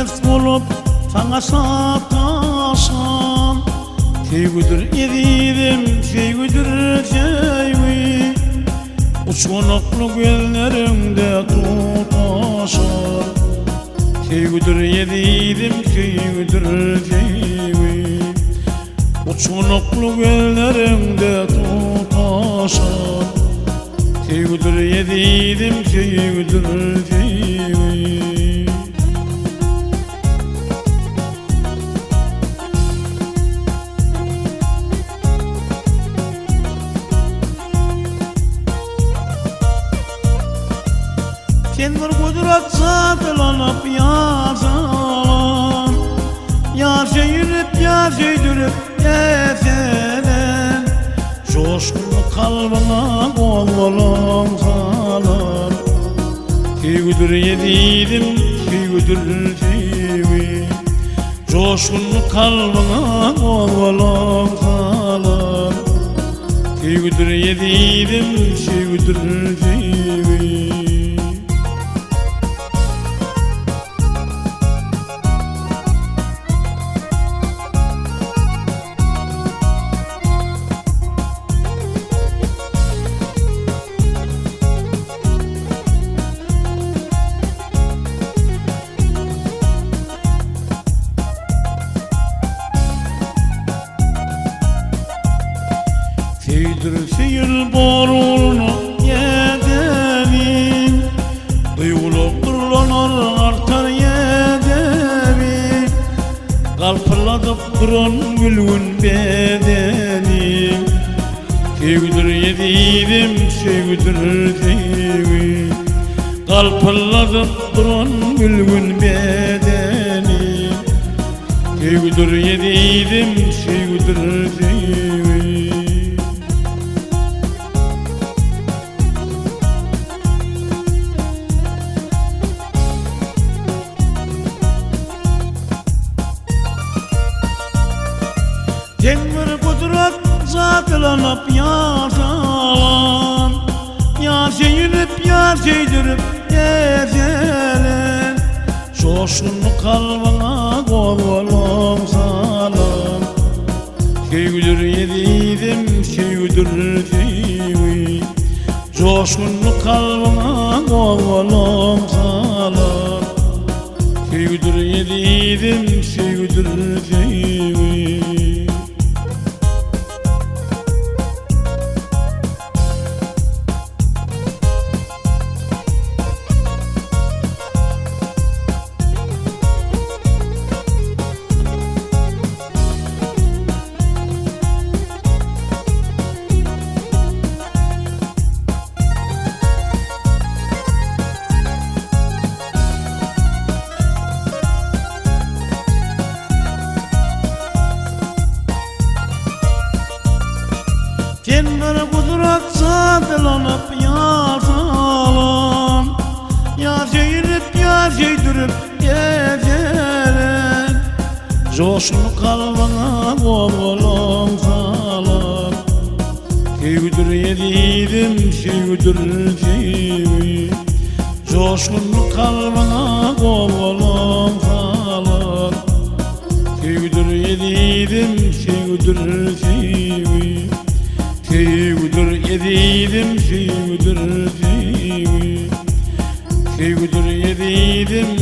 Mes bolup saňa sataşan Söýgüdir ezizim, söýgüdir söýgi Uçgunakly gözleriňde tutaşan Söýgüdir ezizim, söýgüdir söýgi Uçgunakly gözleriňde tutaşan Söýgüdir ezizim, söýgüdir söýgi. Sen bir gudrat zadylanyp ýazalan Ýar söýülip, ýar söýdürip eselen Joşgunly kalbyňa gozgalaň salan Söýgüdir ezizim, söýgüdir söýgi Joşgunly kalbyňa gozgalaň salan Söýgüdir ezizim, söýgüdir söýgi. Söýdür söýül boruna ýedebi Duýgular durlanar artar ýedebi Galpyladyp duran gülgün bedeni Söýgüdir ezizim söýgüdir söýgi Galpyladyp duran gülgün bedeni Söýgüdir ezizim söýgüdir söýgi. Deň bir gudrat jadylanyp ýaşalan Ýar söýülip ýar söýdürip gezelen Joşgunly kalbyňa gozgalaň salan Söýgüdir ezizim söýgüdir söýgi Joşgunly kalbyňa gozgalaň salan Söýgüdir ezizim söýgüdir söýgi. Sen bir gudrat zadylanyp ýar salan Ýar söýülip ýar söýdürip gezelen Joşgun kalbyňa gozgalaň salan Söýgüdir ezizim söýgüdir söýgi Joşgunly kalbyňa gozgalaň salan Söýgüdir ezizim söýgüdir söýgi Söýgüdir ezizim söýgüdir söýgi Söýgüdir ezizim.